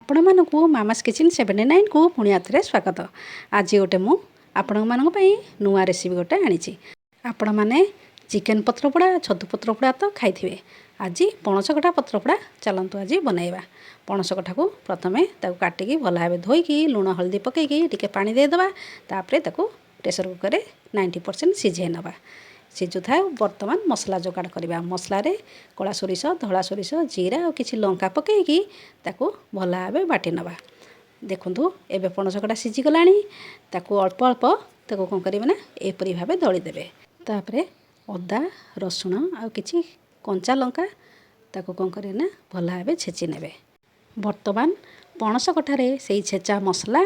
ଆପଣମାନଙ୍କୁ ମାମାସ୍ କିଚେନ୍ 79କୁ ପୁଣି ଆଉଥରେ ସ୍ୱାଗତ। ଆଜି ଗୋଟେ ମୁଁ ଆପଣମାନଙ୍କ ପାଇଁ ନୂଆ ରେସିପି ଗୋଟେ ଆଣିଛି। ଆପଣମାନେ ଚିକେନ୍ ପତ୍ରପୋଡ଼ା, ଛତୁ ପତ୍ରପୋଡ଼ା ତ ଖାଇଥିବେ। ଆଜି ପଣସ କଠା ପତ୍ରପୋଡ଼ା ଚାଲନ୍ତୁ ଆଜି ବନାଇବା। ପଣସ କଠାକୁ ପ୍ରଥମେ ତାକୁ କାଟିକି ଭଲ ଭାବେ ଧୋଇକି, ଲୁଣ ହଳଦୀ ପକାଇକି ଟିକେ ପାଣି ଦେଇଦେବା। ତାପରେ ତାକୁ ପ୍ରେସର୍ କୁକର୍ରେ 90% ସିଝାଇ ନେବା। ସିଝୁଥାଏ, ବର୍ତ୍ତମାନ ମସଲା ଯୋଗାଡ଼ କରିବା। ମସଲାରେ କଳା ସୋରିଷ, ଧଳା ସୋରିଷ, ଜିରା ଆଉ କିଛି ଲଙ୍କା ପକାଇକି ତାକୁ ଭଲ ଭାବେ ବାଟି ନେବା। ଦେଖନ୍ତୁ, ଏବେ ପଣସ କଠା ସିଝିଗଲାଣି। ତାକୁ ଅଳ୍ପ ଅଳ୍ପ ତାକୁ କ'ଣ କରିବେ ନା, ଏପରି ଭାବେ ଦଳିଦେବେ। ତାପରେ ଅଦା, ରସୁଣ ଆଉ କିଛି କଞ୍ଚା ଲଙ୍କା ତାକୁ କ'ଣ କରିବେ ନା, ଭଲ ଭାବେ ଛେଚି ନେବେ। ବର୍ତ୍ତମାନ ପଣସ କଠାରେ ସେଇ ଛେଚା ମସଲା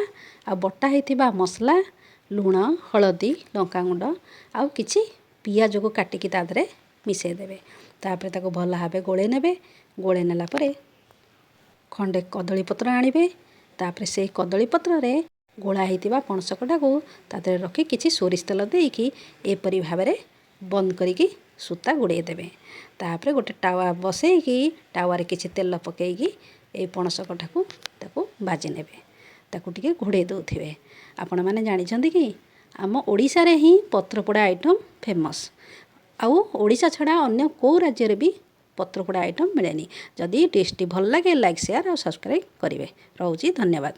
ଆଉ ବଟା ହେଇଥିବା ମସଲା, ଲୁଣ, ହଳଦୀ, ଲଙ୍କାଗୁଣ୍ଡ ଆଉ କିଛି ପିଆଜକୁ କାଟିକି ତା ଦେହରେ ମିଶାଇ ଦେବେ। ତାପରେ ତାକୁ ଭଲ ଭାବେ ଗୋଳେଇ ନେବେ। ଗୋଳେଇ ନେଲା ପରେ ଖଣ୍ଡେ କଦଳୀ ପତ୍ର ଆଣିବେ। ତାପରେ ସେଇ କଦଳୀ ପତ୍ରରେ ଗୋଳା ହେଇଥିବା ପଣସ କଠାକୁ ତା ଦେହରେ ରଖି, କିଛି ସୋରିଷ ତେଲ ଦେଇକି ଏପରି ଭାବରେ ବନ୍ଦ କରିକି ସୂତା ଗୁଡ଼େଇ ଦେବେ। ତାପରେ ଗୋଟେ ତାୱା ବସେଇକି, ତାୱାରେ କିଛି ତେଲ ପକାଇକି ଏଇ ପଣସ କଠାକୁ ତାକୁ ଭାଜି ନେବେ। ତାକୁ ଟିକେ ଘୋଡ଼େଇ ଦେଉଥିବେ। ଆପଣମାନେ ଜାଣିଛନ୍ତି କି, ଆମ ଓଡ଼ିଶାରେ ହିଁ ପତ୍ରପୋଡ଼ା ଆଇଟମ୍ ଫେମସ୍। ଆଉ ଓଡ଼ିଶା ଛଡ଼ା ଅନ୍ୟ କେଉଁ ରାଜ୍ୟରେ ବି ପତ୍ରପୋଡ଼ା ଆଇଟମ୍ ମିଳେନି। ଯଦି ଡିଶ୍ଟି ଭଲ ଲାଗେ, ଲାଇକ୍, ସେୟାର ଆଉ ସବସ୍କ୍ରାଇବ୍ କରିବେ। ରହୁଛି, ଧନ୍ୟବାଦ।